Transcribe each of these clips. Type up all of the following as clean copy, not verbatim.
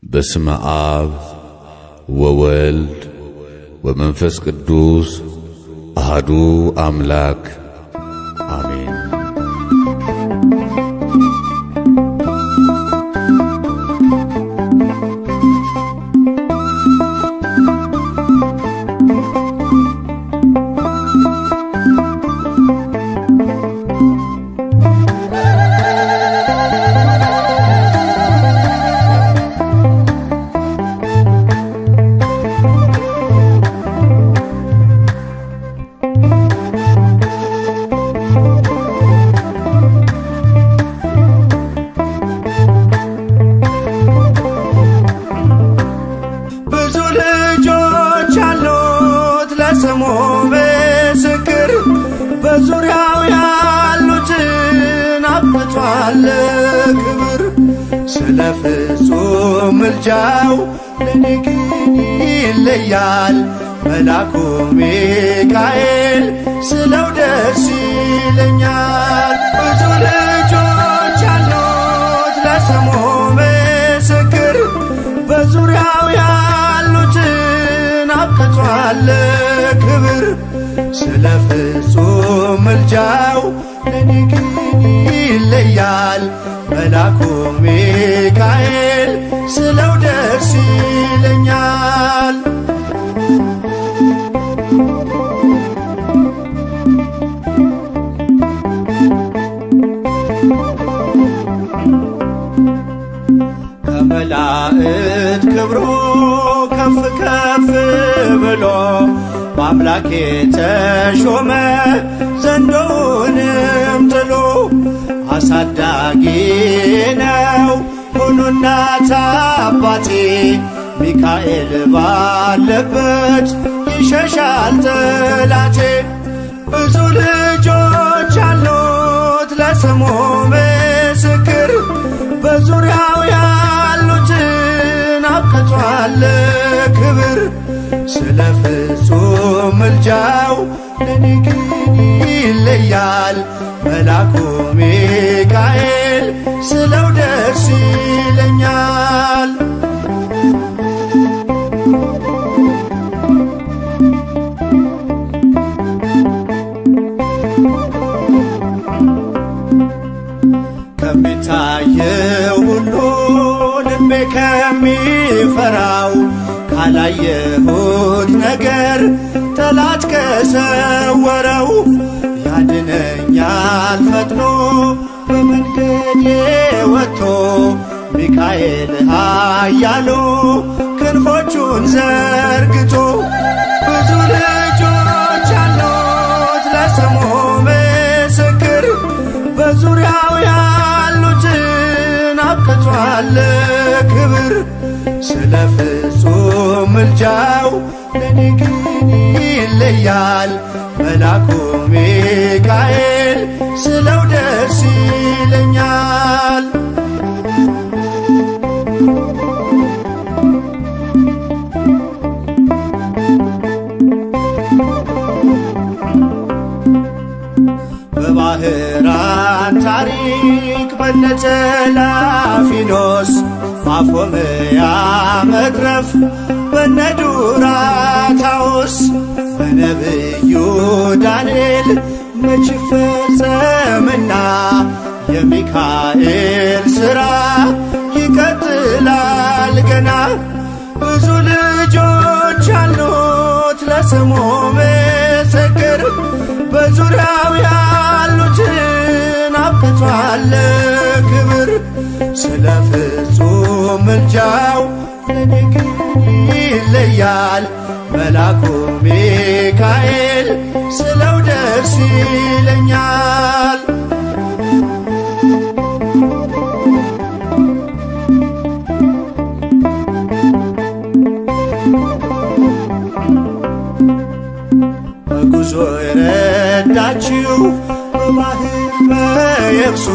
በስመ አብ ወወልድ ወመንፈስ ቅዱስ አሐዱ አምላክ አሜን። ብዙ ልጆች አሉት ለስሙ ምስክር፣ በዙሪያው ያሉትን አብቅቷል ክብር። ስለ ፍጹም ምልጃው ለኔ ግን ይለያል መልአኩ ሚካኤል፣ ስለው ደስ ይለኛል። ብዙ ልጆች አሉት ለስሙ ምስክር፣ በዙሪያው ያሉትን አብቅቷል ክብር። ስለ ፍጹም ምልጃው ለኔ ግን ይለያል መልአኩ ሚካኤል፣ ስለው ደስ ይለኛል። ከመላእክት ክብሩ ከፍ ከፍ ብሎ በአምላክ የተሾመ ዘንዶውንም ጥሎ፣ አሳዳጊ ነው ሆኖ እናት አባቴ፣ ሚካኤል ባለበት ይሸሻል ጠላቴ። ብዙ ልጆች አሉት ለስሙ ምስክር፣ በዙሪያው ያሉትን አብቅቷል ክብር። ስለ ፍጹም ምልጃው ለኔ ግን ይለያል መልአኩ ሚካኤል፣ ስለው ደስ ይለኛል። ከሚታየው ሁሉ ልቤ ከሚፈራው፣ ካላየሁት ነገር ጠላት ከሰወረው፣ ያድነኛል ፈጥኖ በመንገዴ ወጥቶ ሚካኤል ኃያሉ ክንፎቹን ዘርግቶ። ብዙ ልጆች አሉት ለስሙ ምስክር፣ በዙሪያው ያሉትን አብቅቷል ክብር። ስለ ፍጹም ምልጃው ለኔ ግን ይለያል መልአኩ ሚካኤል፣ ስለው ደስ ይለኛል። በባህራን ታሪክ በነተላፊኖስ፣ ማፎምያ መትረፍ በነዱራታውስ፣ በነብዩ ዳንኤል መች ፈጸምና የሚካኤል ሥራ ይቀጥላል ገና። ብዙ ልጆች አሉት ለስሙ ምስክር፣ በዙሪያው ያሉትን አብቅቷል ክብር። ስለ ፍጹም ምልጃው ለኔ ግን ይለያል መልአኩ ሚካኤል፣ ስለው ደስ ይለኛል። በጉዞ የረዳችው በባህር በየብሱ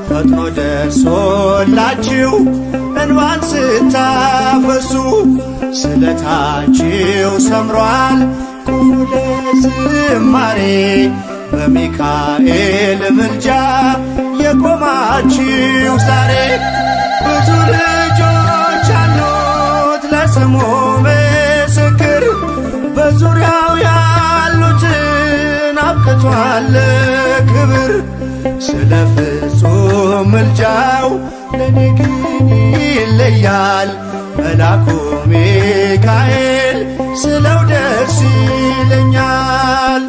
ፈጥኖ ደርሶላችሁ እንባን ስታፈሱ፣ ስለታችሁ ሰምሯል ቁሙ ለዝማሬ በሚካኤል ምልጃ የቆማችሁ ዛሬ። ብዙ ልጆች ለስሙ ምስክር በዙሪያው ያሉትን አብቅቷል ክብር። ስለ ፍጹም ምልጃው ለኔ ግን ይለያል መላኩ ሚካኤል ስለው ደስ ይለኛል።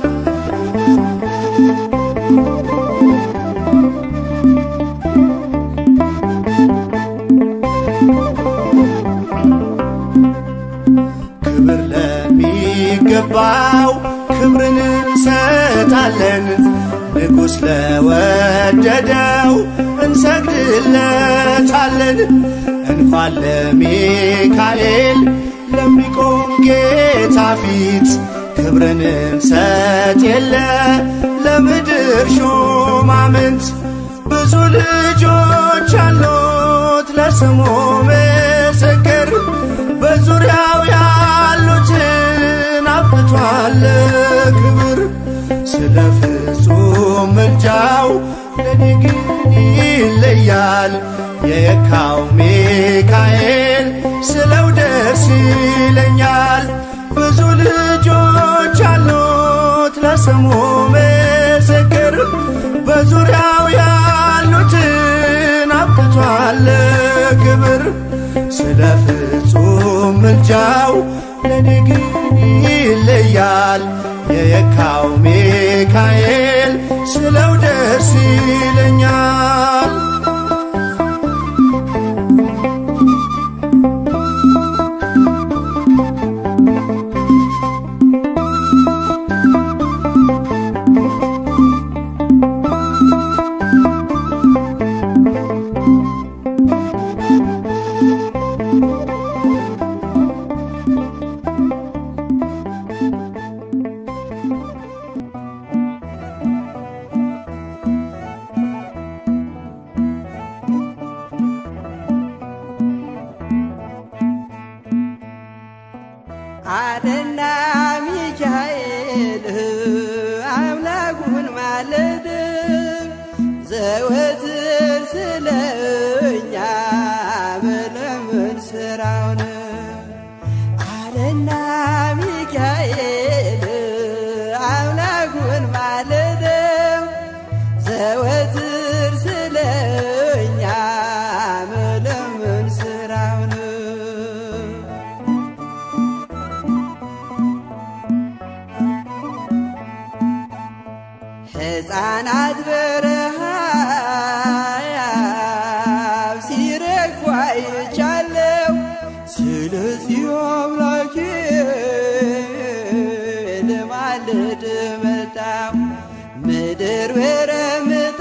ክብር ለሚገባው ክብርን እንሰጣለን፣ ንጉሥ ለወደደው እንሰግድለታለን። እንኳን ለሚካኤል ለሚቆም ጌታ ፊት ክብርን እንሰጥ የለ ለምድር ሹማምንት። ብዙ ልጆች አሉት ለስሙ ምስክር በዙሪያው ያሉትን አብቅቷል ክብር። ስለ ፍጹም ምልጃው ለኔ ግን ይለያል የየካው ሚካኤል ስለው ደስ ይለኛል። ብዙ ልጆች አሉት ለስሙ ምስክር በዙሪያው ያሉትን አብቅቷል ክብር። ስለ ፍጹም ምልጃው ለኔ ግን ይለያል የየካው ሚካኤል ስለው ደስ ይለኛል። አለና ሚካኤል አምላኩን ማለደ ዘወትር ስለኛ መለመን ስራውን። አለና ሚካኤል አምላኩን ማለደ ዘወትር ስለኛ መለመን ስራውን። ሕፃናት በረሃብ ሲረግፉ አይቻለው። ስለዚህ አምላኬ ልማልድ መጣሁ። ምድር በረምጣድ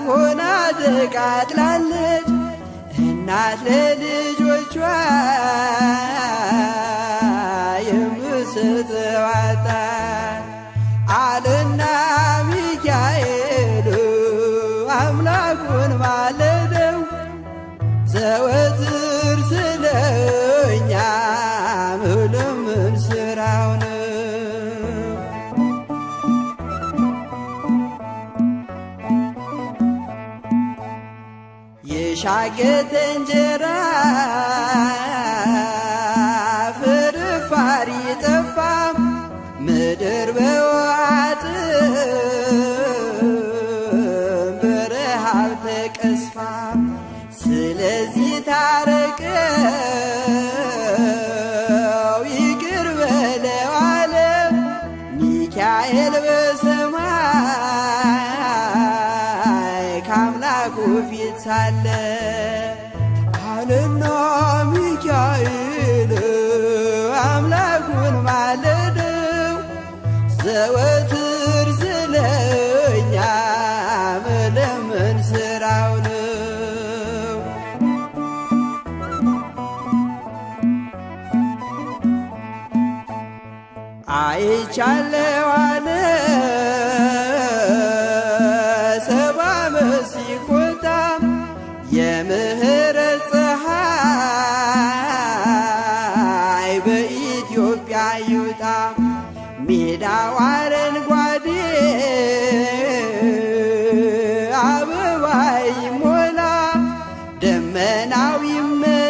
ሆና ተቃጥላለች። እናት ለልጆቿ የምትሰጠው አጣች። አለና ሚካኤል አምላኩን ማለደው ዘወትር ስለኛ መለመን ስራው ነው። የሻገተ እንጀራ ፍርፋሪ ጠፋ፣ ምድር በውሃ ጥም በረሃብ ተቀስፋ። ስለዚህ ታረቀው ይቅር በለው አለ ሚካኤል በሰማይ ከአምላኩ ፊት ሳለ። አለና ሚካኤል አምላኩን ማለደው ዘወትር ስለኛ መለመን ስራው ነው። አይቻለው አለ 70 ዓመት ሲቆጣ የምህረት ፀሐይ በኢትዮጵያ ይውጣ። ሜዳው አረንጓዴ አበባ ይሞላ፣ ደመናው ይመለስ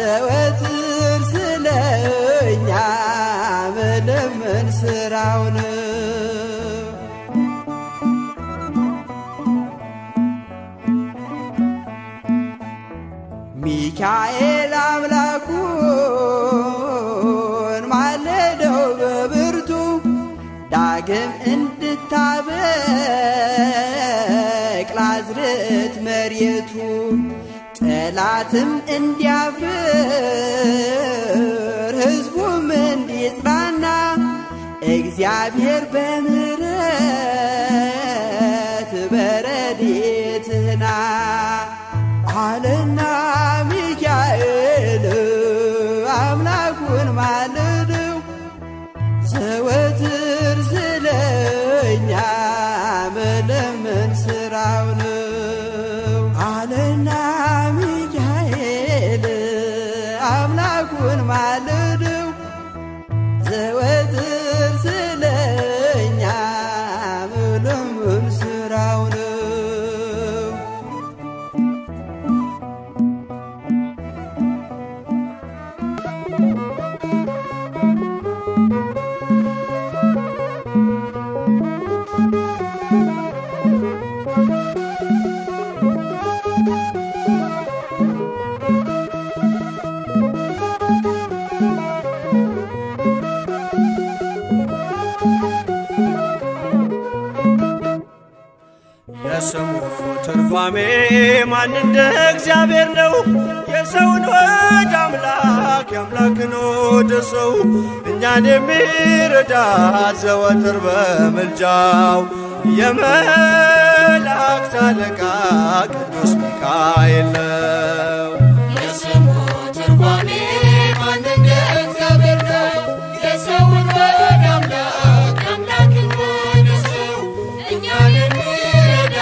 ዘወትር ስለኛ መለመን ስራው ነው። ሚካኤል አምላኩን ማለደው በብርቱ ዳግም እንድታበቅል አዝርዕት መሬቱ ጠላትም እንዲያፍር ሕዝቡም እንዲጽናና እግዚአብሔር በምሕረት በረድኤትህና አለና ሚካኤል አምላኩን ማለደው ዘወትር ስለኛ መለመን ስራው ነው። አለና ሚካኤል አምላኩን ማለደው ዘወትር ስለኛ መለመን ስራው ነው። የስሙ ትርጓሜ ማን እንደ እግዚአብሔር ነው? የሰውን ወደ አምላክ የአምላክን ወደ ሰው እኛን የሚረዳ ዘወትር በምልጃው የመላእክት አለቃ ቅዱስ ሚካኤል ነው። የስሙ ትርጓሜ ማን እንደ እግዚአብሔር ነው? የሰውን ወደ አምላክ አምላክን ወደ ሰው እኛን የሚረዳ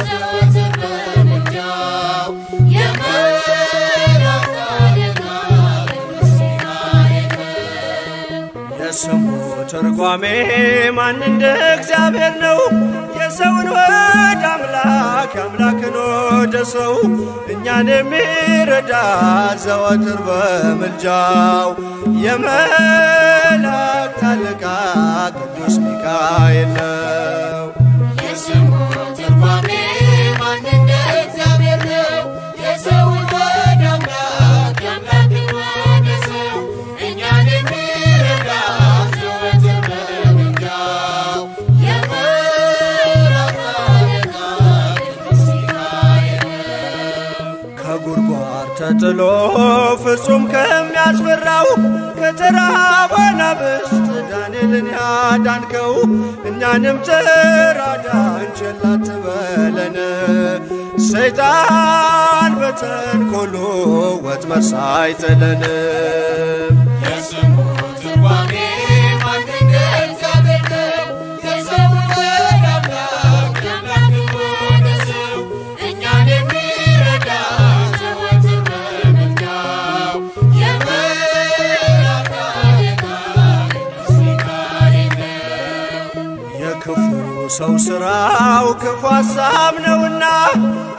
ዘወትር በምልጃው የመላእክት አለቃ ቅዱስ ሚካኤል ነው። የስሙ ትርጓሜ ማን እንደ እግዚአብሔር ነው? የሰውን ወደ አምላክ አምላክን ወደ ሰው እኛን የሚረዳ ዘወትር በምልጃው የመላእክት አለቃ ቅዱስ ሚካኤል ነው። የስሙ ትርጓሜ ማን እንደ እግዚአብሔር ነው? የሰውን ወደ አምላክ አምላክን ወደ ሰው እኛን የሚረዳ ዘወትር በምልጃው የመላእክት አለቃ ቅዱስ ሚካኤል ነው። ከጉድጓድ ተጥሎ ፍጹም ከሚያስፈራው ከተራበ አናብስት ዳንኤልን ያዳንከው እኛንም ትራዳን ቸል አትበለን። ሰይጣን በተንኮሉ ወጥመድ ሳይጥለን የስሙ ትርጓሜ ማን እንደ እግዚአብሔር ነው? የሰውን ወደ አምላክ አምላክን ወደ ሰው እኛን የሚረዳ ዘወትር በምልጃው የመላእክት አለቃ ቅዱስ ሚካኤል ነው። የክፉ ሰው ስራው ክፉ ሐሳብ ነውና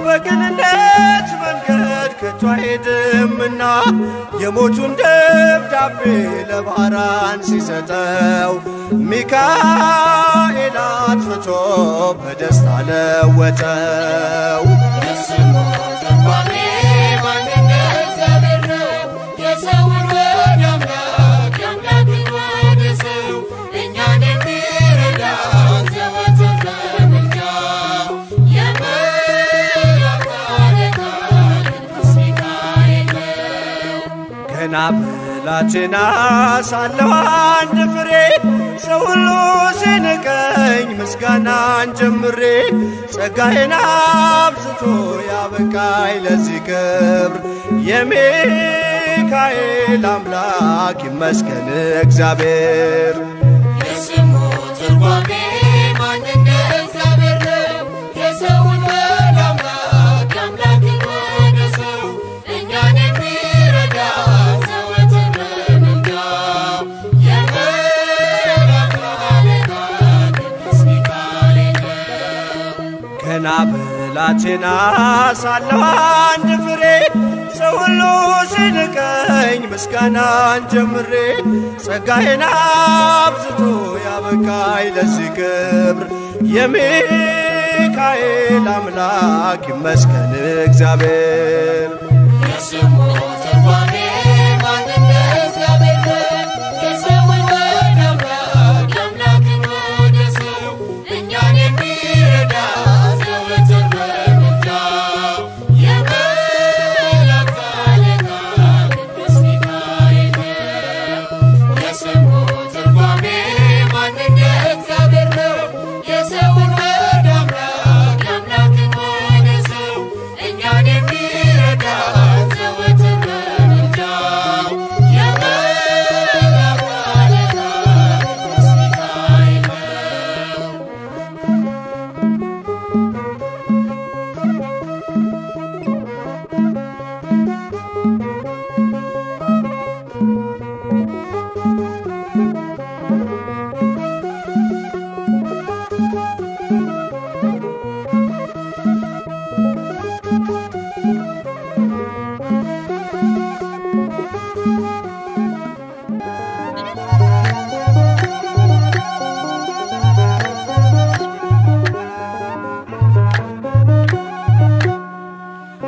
በቅንነት መንገድ ከቶ አይሄድምና የሞቱን ደብዳቤ ለባራን ሲሰጠው ሚካኤል አጥፍቶ በደስታ ለወጠው። የስሙ ትርጓሜ ማን እንደ እግዚአብሔር ነው? የሰውን ወደ አምላክ አምላክን ወደ ሰው እኛን የሚረዳ ዘወትር በምልጃው የመላእክት አለቃ ቅዱስ ሚካኤል ነው። ገና ብላቴና ሳለሁ አንድ ፍሬ ሰው ሁሉ ሲንቀኝ ምስጋናን ጀምሬ ጸጋዬን አብዝቶ ያበቃኝ ለዚህ ክብር የሚካኤል አምላክ ይመስገን እግዚአብሔር። የስሙ ትርጓሜ ማን እንደ እግዚአብሔር ነው? የሰውን ወደ አምላክ አምላክን ወደ ሰው እኛን የሚረዳ ዘወትር በምልጃው የመላእክት አለቃ ቅዱስ ሚካኤል ነው። ገና ብላቴና ሳለሁ አንድ ፍሬ ሰው ሁሉ ሲንቀኝ ምስጋናን ጀምሬ ጸጋዬን አብዝቶ ያበቃኝ ለዚህ ክብር የሚካኤል አምላክ ይመስገን እግዚአብሔር። የስሙ ትርጓሜ ማን እንደ እግዚአብሔር ነው? የሰውን ወደ አምላክ የአምላክን ወደ ሰው እኛን የሚረዳ ዘወትር በምልጃው የመላእክት አለቃ ቅዱስ ሚካኤል ነው። የስሙ ትርጓሜ ማን እንደ እግዚአብሔር ነው? የሰውን ወደ አምላክ የአምላክን ወደ ሰው እኛን የሚረዳ ዘወትር በምልጃው የመላእክት አለቃ ቅዱስ ሚካኤል ነው።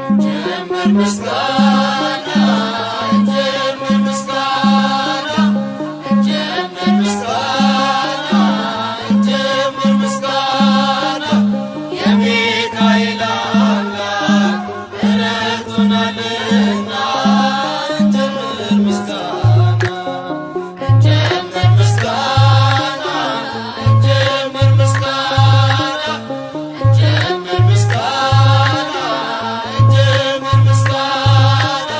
እንጀምር ምስጋና እንጀምር ምስጋና እንጀምር ምስጋና እንጀምር ምስጋና የሚካኤል አምላክ ረድቶናልና እንጀምር ምስጋና እንጀምር ምስጋና እንጀምር ምስጋና እንጀምር ምስጋና እንጀምር ምስጋና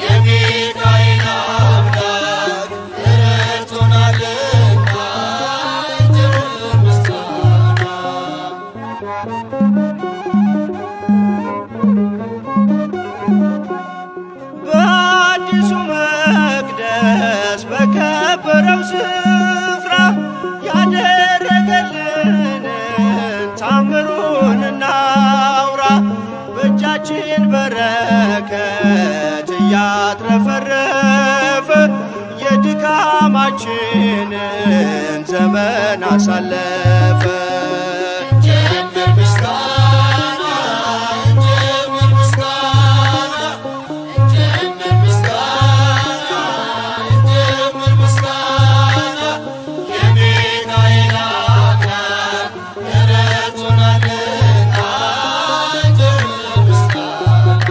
የሚካኤል አምላክ ረድቶናልና እንጀምር ምስጋና። በአዲሱ መቅደስ በከበረው ስፍራ ያደረገልንን ታምሩን እናውራ። በእጃችን በረከት እያትረፈረፈ የድካማችንን ዘመን አሳለፈ። እንጀምር ምስጋና እንጀምር ምስጋና እንጀምር ምስጋና እንጀምር ምስጋና የሚካኤል አምላክ ረድቶናልና እንጀምር ምስጋና።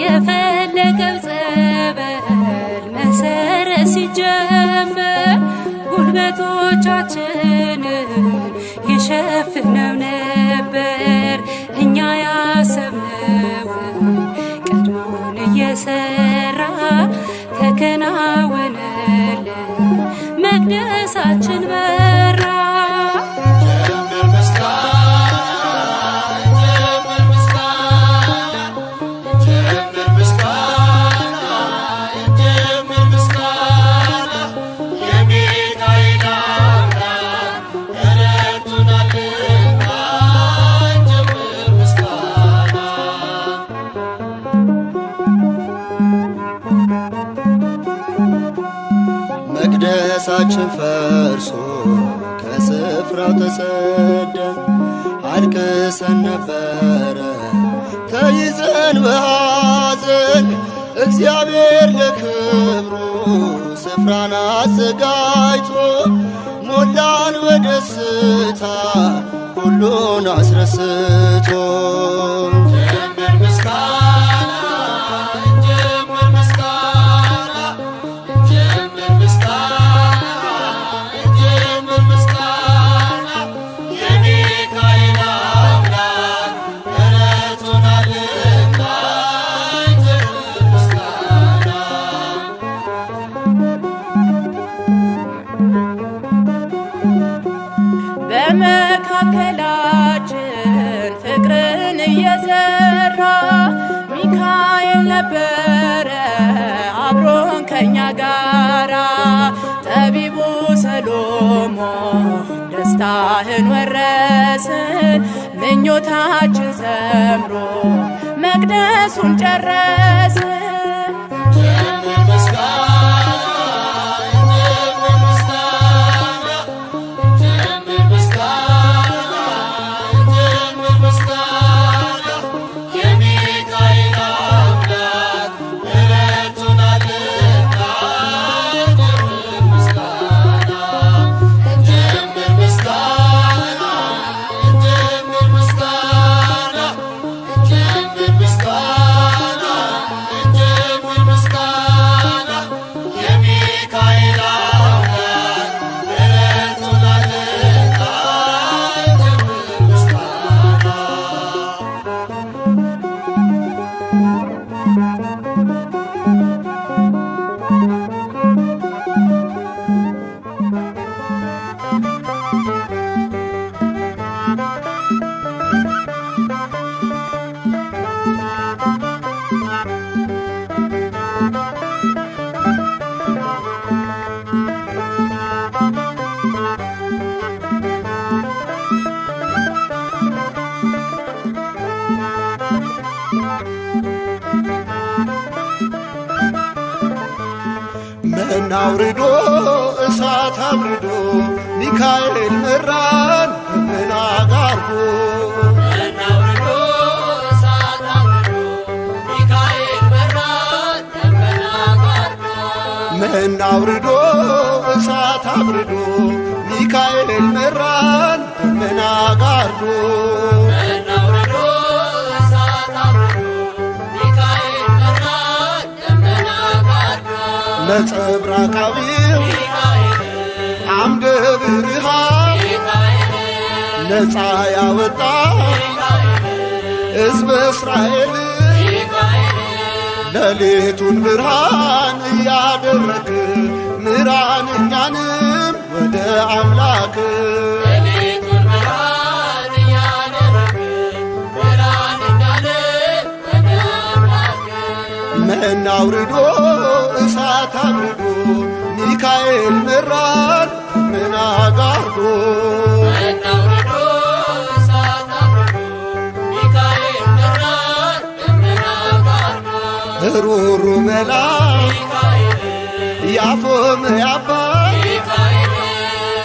የፈለገው ጸበል መሰረት ሲጀመር ጉልበቶቻችንን ይሸፍነው ነበር። እኛ ያሰብነውን ቀድሞን እየሰራ ተከናወነልን፣ መቅደሳችን በራ። እንጀምር ምስጋና እንጀምር ምስጋና እንጀምር ምስጋና እንጀምር ምስጋና የሚካኤል አምላክ ረድቶናልና እንጀምር ምስጋና። መቅደሳችን ፈርሶ ከስፍራው ተሰደን አልቅሰን ነበረ ተይዘን በሐዘን። እግዚአብሔር ለክብሩ ስፍራን አዘጋጅቶ ሞላን በደስታ ሁሉን አስረስቶ። እንጀምር ምስጋና እንጀምር ምስጋና እንጀምር ምስጋና እንጀምር ምስጋና የሚካኤል አምላክ ረድቶናልና እንጀምር ምስጋና። በመካከላችን ፍቅርን እየዘራ ሚካኤል ነበረ አብሮን ከኛ ጋራ። ጠቢቡ ሰሎሞን ደስታህን ወረስን። ምኞታችን ሰምሮ መቅደሱን ጨረስን። መና አውርዶ እሳት አብርዶ ሚካኤል መራን ደመና ጋርዶ። መና አውርዶ እሳት አብርዶ ሚካኤል መራን ደመና ጋርዶ። ነጸብራቃዊው አምደ ብርሃን ነፃ ያወጣ ሕዝበ እስራኤል፣ ሌሊቱን ብርሃን እያደረግ ምራን እኛንም ወደ አምላክ። መና አውርዶ እሳት አብርዶ ሚካኤል መራን ደመና ጋርዶ። ሩሩ መልአክ ያፎም ያባ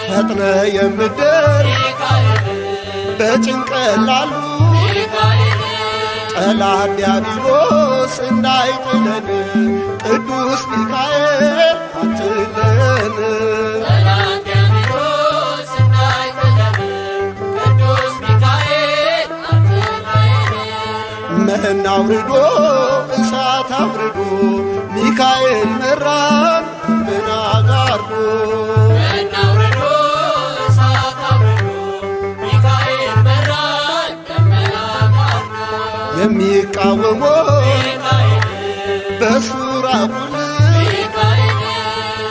ፈጥነ የምደርስ በጭንቀት ላሉ፣ ጠላት ዲያብሎስ እንዳይጥለን ቅዱስ ሚካኤል አትለየን። መና አውርዶ እሳት አብርዶ ሚካኤል መራን ደመና ጋርዶ። የሚቃወመው በሱ ራቁልን፣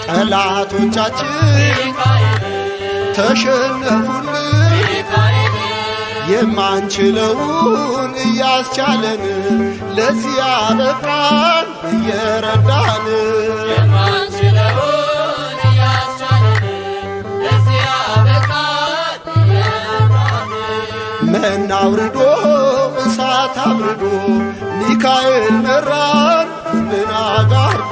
ጠላቶቻችን ተሸነፉልን። የማንችለውን እያስቻለን ለዚህ ያበቃን እየረዳን። መና አውርዶ እሳት አብርዶ ሚካኤል መራን ደመና ጋርዶ።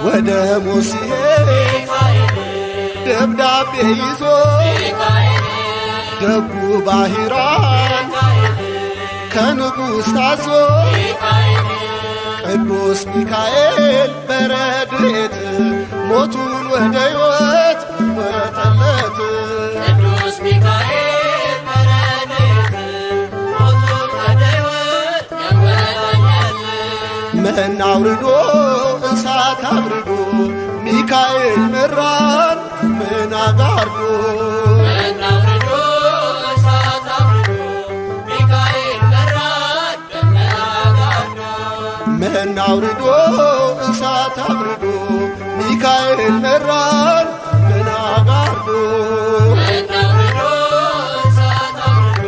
ወደ ሙሴ ደብዳቤ ይዞ ደጉ ባሕራን ከንጉሥ ታዞ ቅዱስ ሚካኤል በረድኤት ሞቱን ወደ ሕይወት ለወጠለት። ቅዱስ ሚካኤል በረድኤት ሞቱን ወደ ሕይወት ለወጠለት። መና አውርዶ እሳት አብርዶ ሚካኤል መራን ደመና ጋርዶ። መና አውርዶ እሳት አብርዶ ሚካኤል መራን ደመና ጋርዶ። መና አውርዶ እሳት አብርዶ ሚካኤል መራን ደመና ጋርዶ። መና አውርዶ እሳት አብርዶ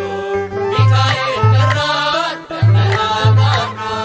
ሚካኤል መራን ደመና ጋርዶ።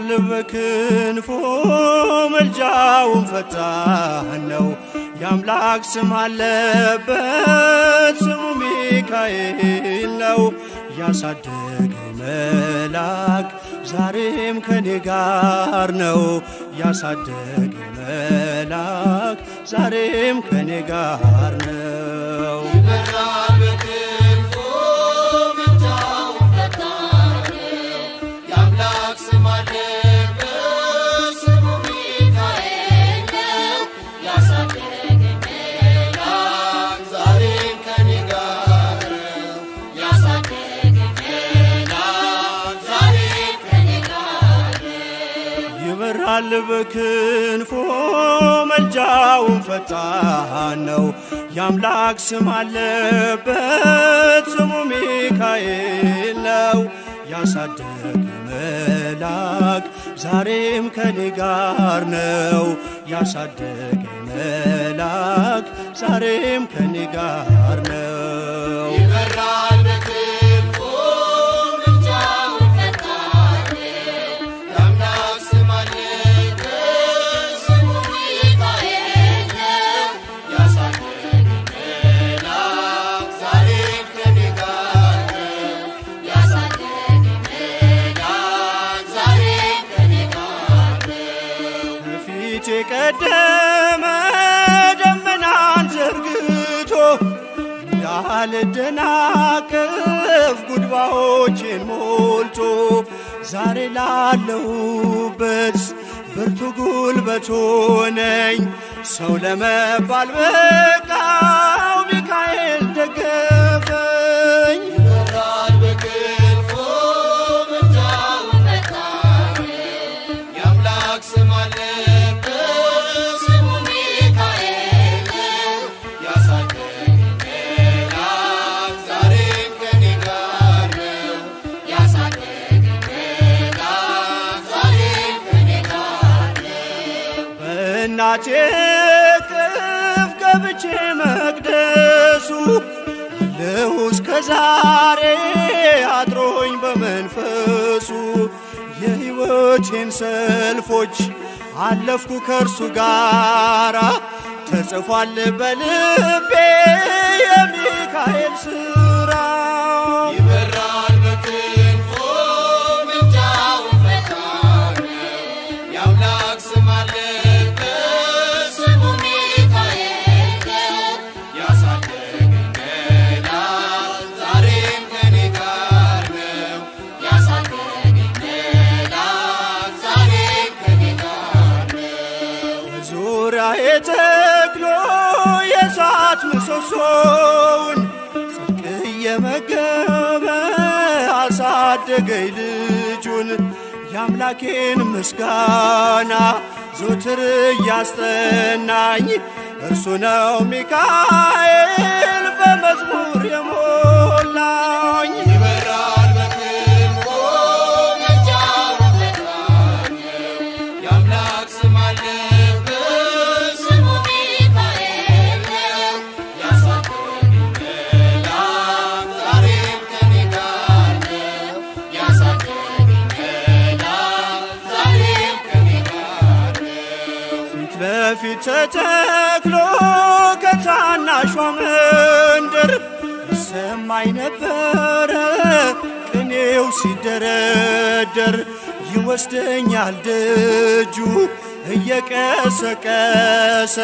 ይበራል በክንፎ መልጃውን ፈጣን ነው። የአምላክ ስም አለበት ስሙ ሚካኤል ነው። ያሳደገኝ መልአክ ዛሬም ከኔ ጋር ነው። ያሳደገኝ መልአክ ዛሬም ከኔ ጋር ነው። ይበራል በክንፉ ምልጃው ፈጣን ነው። የአምላክ ስም አለበት ስሙ ሚካኤል ነው። ያሳደገኝ መልአክ ዛሬም ከኔ ጋር ነው። ያሳደገኝ መልአክ ዛሬም ከኔ ጋር ነው። ይበራል በክንፎ መልጃውን ፈጣን ነው። የአምላክ ስም አለበት ስሙ ሚካኤል ነው። ያሳደገኝ መልአክ ዛሬም ከኔ ጋር ነው። ያሳደገኝ መልአክ ዛሬም ከኔ ጋር ነው። ይበራል በክንፉ ምልጃው ፈጣን ነው። የአምላክ ስም አለበት ስሙ ሚካኤል ነው። ያሳደገኝ መልአክ ዛሬም ከኔ ጋር ነው። ያሳደገኝ መልአክ ዛሬም ከኔ ጋር ነው። ከፊቴ ቀደመ ደመናን ዘርግቶ እንዳልደናቀፍ ጉድባዎችን ሞልቶ ዛሬ ላለሁበት ብርቱ ጉልበት ሆነኝ። ሰው ለመባል በቃው ሚካኤል ደገፈኝ። ይበራል በክንፉ ምልጃው ፈጣን ነው። የአምላክ ስም አለበት ስሙ ሚካኤል ነው። ያሳደገኝ መልአክ ዛሬም ከኔ ጋር ነው። ያሳደገኝ መልአክ ዛሬም ከኔ ጋር ነው። በእናቴ እቅፍ ገብቼ መቅደሱ አለሁ እስከ ዛሬ አድሮኝ በመንፈሱ። የሕይወቴን ሰልፎች አለፍኩ ከእርሱ ጋራ ተጽፏል በልቤ የሚካኤል ሥራ። ይበራል በክንፉ ምልጃው ፈጣን ነው። የአምላክ ስም አለበት ስሙ ሚካኤል ነው። ያሳደገኝ መልአክ ዛሬም ከኔ ጋር ነው። ያሳደገኝ መልአክ ዛሬም ከኔ ጋር ነው። ዙሪያዬ ተክሎ የእሳት ምሰሶውን ጽድቅ እየመገበ አሳደገኝ ልጁን። የአምላኬን ምስጋና ዘወትር እያስጠናኝ እርሱ ነው ሚካኤል በመዝሙር የሞላኝ። ይበራል በክንፉ ምልጃው ፈጣን ነው። የአምላክ ስም አለበት ስሙ ሚካኤል ነው። ያሳደገኝ መልአክ ዛሬም ከኔ ጋር ነው። ያሳደገኝ መልአክ ዛሬም ከኔ ጋር ነው። ፊት ለፊት ተተክሎ ከታናሿ መንደር ይሰማኝ ነበረ ቅኔው ሲደረደር። ይወስደኛል ደጁ እየቀሰቀሰ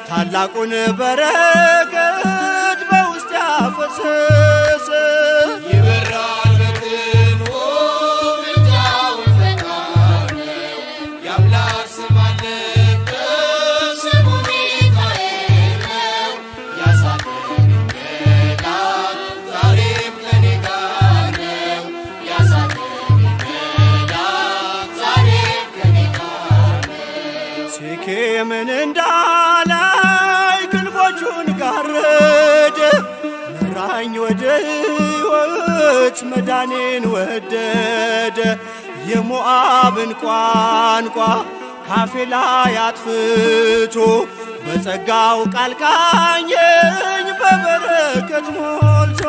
ታላቁን በረከት በውስጥ ያፈሰሰ። ይበራል በክንፉ ምልጃው ፈጣን ነው። የአምላክ ስም አለበት ስሙ ሚካኤል ነው። ያሳደገኝ መልአክ ዛሬም ከኔ ጋር ነው። ያሳደገኝ መልአክ ዛሬም ከኔ ጋር ነው። ሴኬምን እንዳላይ ክንፎቹን ጋረደ መራኝ ወደ ሕይወት መዳኔን ወደደ። የሞዓብን ቋንቋ ካፌ ላይ አጥፍቶ በጸጋው ቃል ቃኘኝ በበረከት ሞልቶ።